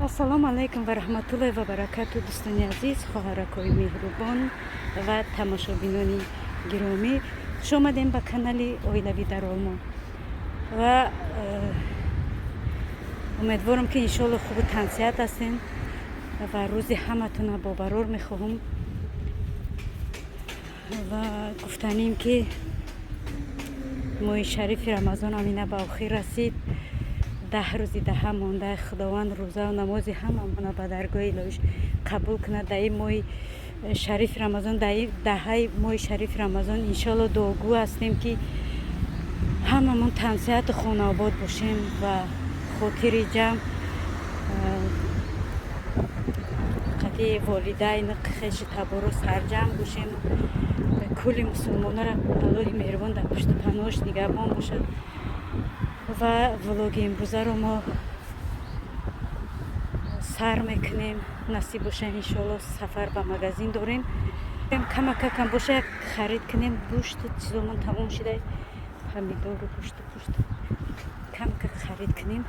Ассалому алайкум ва раҳматуллоҳи ва баракату, дӯстони азиз, хоҳаракҳои меҳрубон ва тамошобинони гиромӣ. Хуш омадем ба канали Оилавӣ дар Олмон ва умедворам, ки иншоалло хубу тансиҳат ҳастем ва рӯзи ҳаматона бобарор мехоҳам. Ва гуфтанем, ки моҳи шарифи Рамазон амина ба охир расид, 10 рӯзи даҳа монда. Худованд рӯзаву намози ҳамамона ба даргоҳи илоҳиш қабул кунад. Дар ин моҳи шарифи Рамазон, дар ин даҳаи моҳи шарифи Рамазон, иншоалло дуогӯ ҳастем, ки ҳамамон тансиҳату хонаобод бошем ва хотири ҷамъ, қати волидайн, хеши табору сарҷамъ бошем. Кулли мусулмонара Аллоҳи меҳрубон дар пушту паноҳаш нигаҳбон бошад. Ва влоги имрӯзаро мо сар мекунем. Насиб боша, иншоалло сафар ба магазин дорем, камакакам боша, як харид кунем. Гӯшту чизомон тамом шуда, помидору гӯшту пушт камакак харид кунем.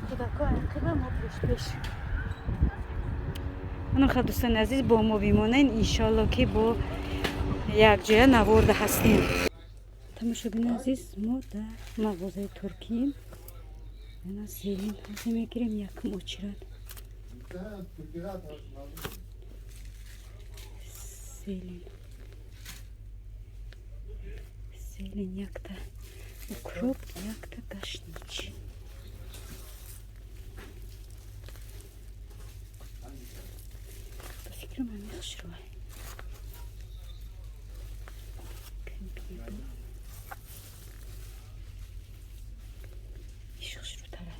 Кӯдако ақиба, мо пеш-пеш. Анохел, дӯстони азиз, бо мо бимонед, иншоалло ки бо якҷоя наворда ҳастем. Тамошобини азиз, мо дар мағозаи туркием. Ана зелень ҳозир мегирем, якум очередь зелень, зелень якта, укроп якта, гашнич. Ба фикрам, ҳамин хушрӯай. Кам бинем, иш хушрӯтара.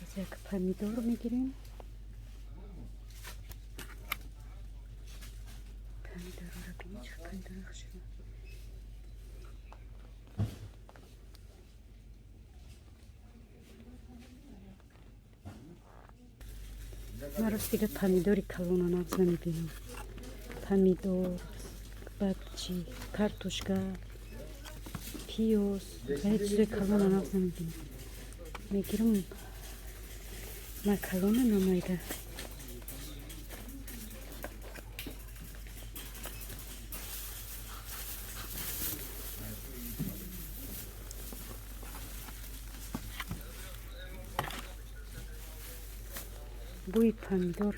Аз як помидор мегирем. Помидорро бинед, чӣ помидори хушрӯ. Ман рост дига помидори калона нағз намебинам. Помидор, баъд чи, картошка, пиёз, вале чизои калона нағз намебинам. Мегирам, на калона, на майда. Бӯи помидор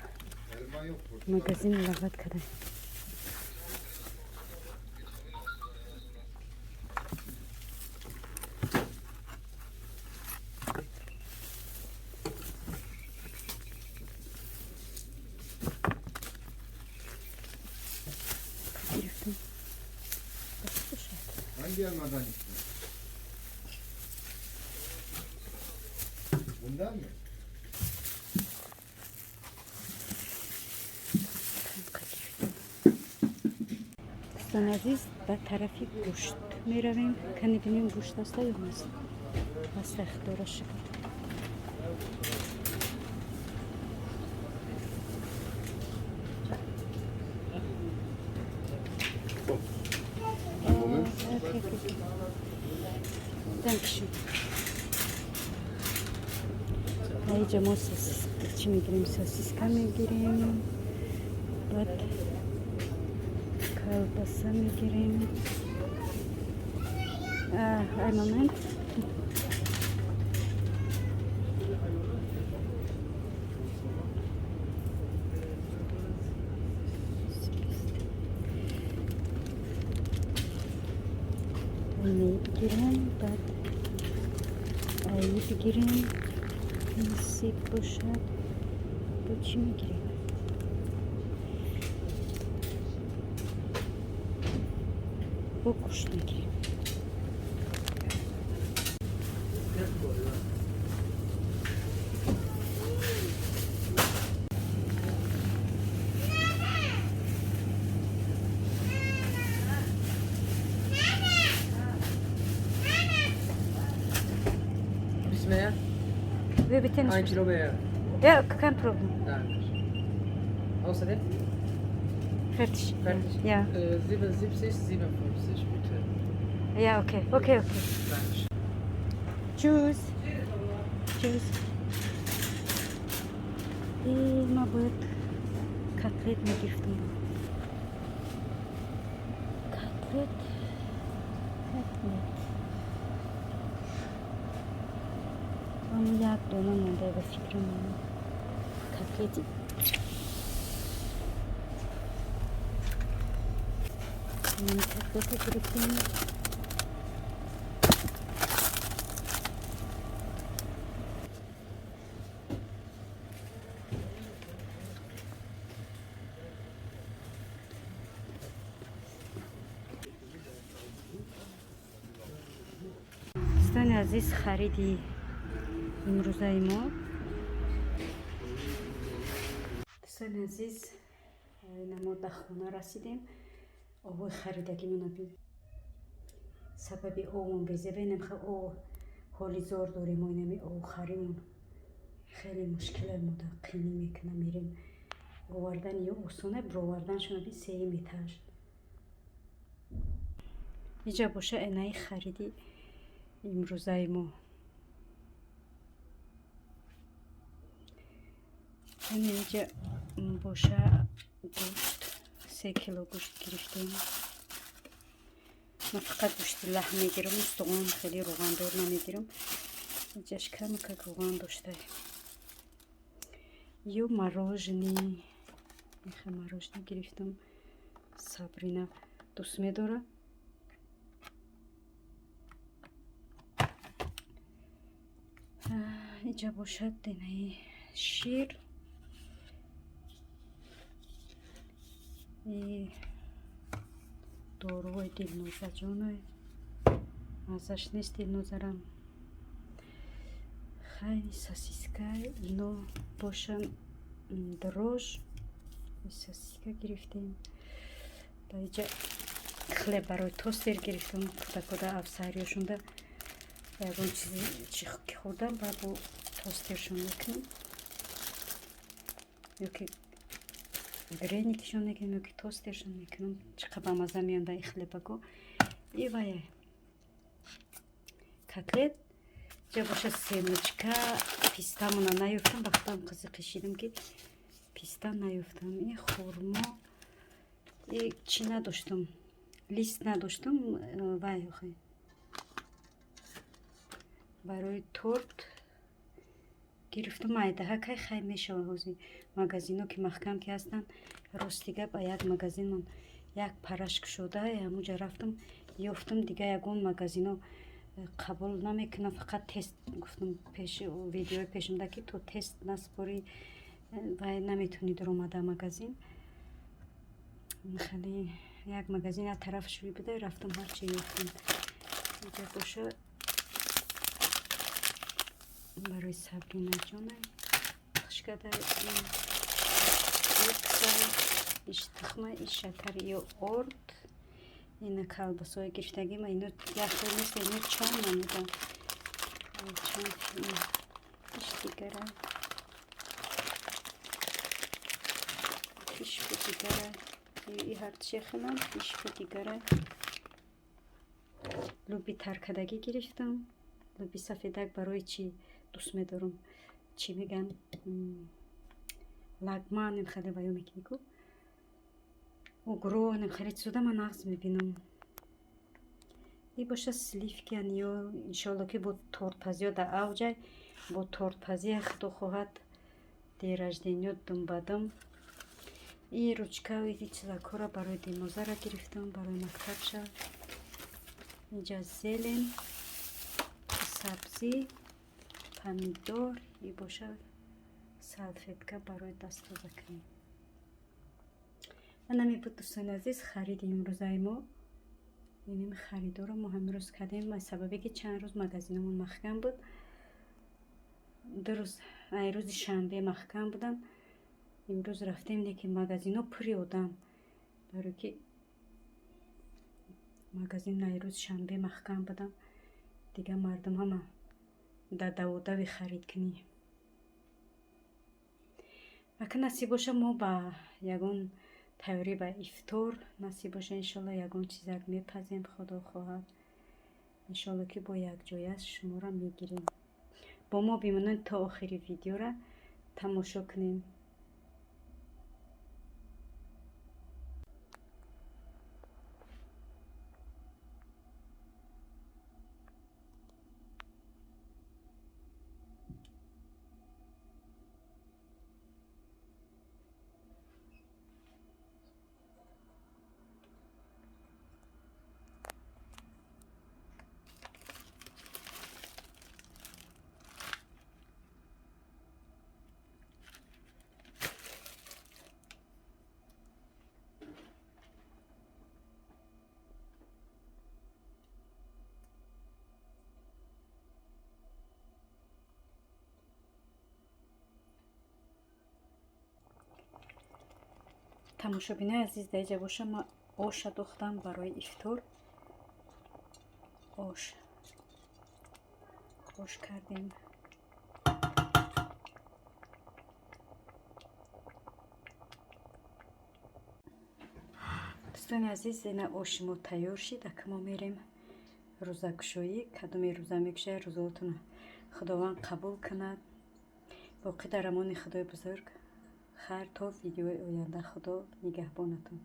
магазин лағат карда. Гирифтам. Бас бошад. Hangi elmadan içtin? Bundan mı? Дӯстони азиз, ба тарафи гӯшт меравем. Кани бинем, гӯшт аста ё нест. Аста, дора шукр. Okay. Dankeschön. Аиҷа мо чӣ мегирем? Сосиска мегирем, баъд колбаса мегирем. Ein Moment. Бигирем, баъд аи бигирем, насиб бошад. Бо чӣ мегирем? Бо гӯшт мегирем. Bisschen mehr? Wir bitte Ein nicht. Kilo mehr. Ja, kein Problem. Danke. Außerdem? Fertig. Fertig. Ja. 77, 57 bitte. Ja, okay. Danke. Tschüss. Пиёз. Ма бояд котлет мегирифтам. Котлет, котлет. Ам як дона монда, ба фикрам, котлети. Котлета гирифтем. Дӯстони азиз, хариди имрӯзаи мо. Дӯстони азиз, ина мо дар хона расидем. Обои харидагимона бин. Сабаби обмон безебенем, об ҳоли зор дорем. Мо инами обхаримон хеле мушкилай, мода қинӣ мекуна. Мерем, овардани ё осона, бироварданшона бин, сеюм этаж. Иҷа боша энаи хариди имрӯзаи мо. Инҷа боша гӯшт, 3 кило гӯшт гирифтем. Ман фақат гӯшти лаҳм мегирам, устуғон хеле рӯғандор намегирам. Иҷаш камакак рӯған дошта. Ё мороженое, меха мороженое гирифтам, Сабрина дӯст медорад. Иҷа бошад динаи шир и доруҳои Дилнозаҷоной. Маззаш нест Дилнозарам. Хайни сосиска, ино бошан дрожж, сосиска гирифтем. Ба иҷа хлеб барои тостер гирифтам. Кӯдакода афсариёшонда ягон чизи чи ки хӯрдам, ба бо тостершон мекунам, ёки вреникишон мекунам, ёки тостершон мекунам. Чӣ қадр бамазза меоянд ин хлебако. И вая котлет. Ҷа боша семечка, пистамона наёфтам. Ба худам қизиқи шидам, ки писта наёфтам. И хурмо, и чӣ надоштам, лист надоштам. Вай охе барои торт гирифтам. Майдаҳа кай хай мешава. Ҳозир магазино ки маҳкам ки ҳастанд. Рости гап, ба як магазинмон як параш кушода, ҳамуҷа рафтам, ёфтам. Дига ягон магазино қабул намекунам, фақат тест. Гуфтам пеш видеои пешамда, ки то тест наспорӣ, вай наметавонӣ даромада магазин. Хеле як магазин як тараф шуи буда, рафтам, ҳарчи ёфтам. Иҷа боша барои Сабринаҷона хушкада иш тухма, иш шакар, ё орд. Ина колбасои гирифтагима. Ино яхел нест, ино чанд намуда, чанд. Иш дигара, ишбу дигара, и ҳарчи хунам, ишбу дигара. Луби таркадагӣ гирифтам. Луби сафедак барои чӣ дӯст медорам, чӣ меган, лагман хеле ваё мекунӣ ку, угро хеле чизода ман нағз мебинам. И боша сливкиян. Ё иншоалло, ки бо тортпазиё дар авҷай, бо тортпазия, худо хоҳад, день рождения думбадум. И ручкаи чизакҳоро барои Дилнозара гирифтам, барои мактабша. Инҷа зелень, сабзӣ, помидор. И боша салфетка барои дасттозакунӣ. Анаме буд, дӯстони азиз, хариди имрӯзаи мо. Инем харидоро мо ҳамин рӯз кардем, аз сабабе ки чанд рӯз магазинамон маҳкам буд. 2 рӯз, ай рӯзи шанбе маҳкам буданд. Имрӯз рафтем, лекин магазино пури одам, барое ки магазин ай рӯзи шанбе маҳкам будам. Дигар мардум ҳама дар даводави харидкунӣ. Ака насиб боша, мо ба ягон тайёрӣ ба ифтор насиб боша, иншолло, ягон чизак мепазем, худо хоҳад. Иншолло, ки бо якҷоя шуморо мегирем. Бо мо бимонед, то охири видеора тамошо кунем. Тамошобинои азиз, дар иҷа боша, ма оша духтам барои ифтор. Ош кардем. Дӯстони азиз, ина оши мо тайёр шид. Ака мо мерем рӯзакушоӣ. Кадоме рӯза мекушояд, рӯзаотонро Худованд қабул кунад. Боқӣ дар амони Худои бузург. Хайр, то видеои оянда, Худо нигаҳбонатон.